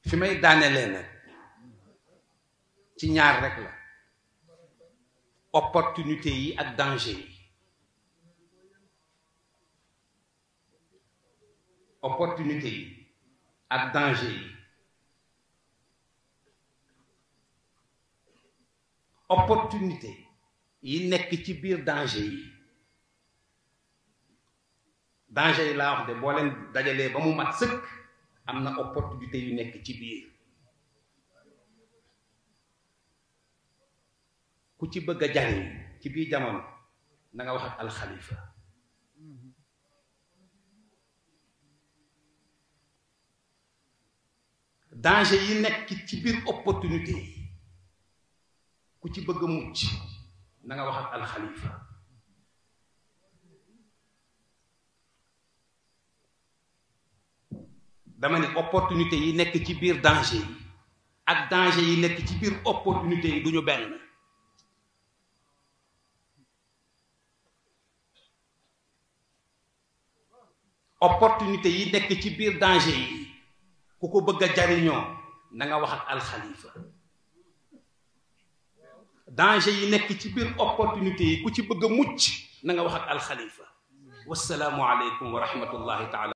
fi may daanelee nag ci ñaar rek la opportunité yi ak danger yi. opportunité yi ak danger yi. opportunité yi nekk ci biir danger yi. danger yi laa wax de boo leen dajalee ba mu mat sëkk am na opportunité yu nekk ci biir. ku ci bëgg a jariñ ci biir jamono na nga wax ak alxalifa. danger yi nekk ci biir opportunité yi ku ci bëgg a mucc na nga wax ak alxalifa. dama ne opportunité yi nekk ci biir danger yi ak danger yi nekk ci biir opportunité yi du ñu benn. opportunité yi nekk ci biir danger yi ku ko bëgg a jariñoo na nga wax ak alxalifa. danger yi nekk ci biir opportunité yi ku ci bëgg a mucc na nga wax ak alxalifa. wassalaamu aleykum wa rahmatullahi taala.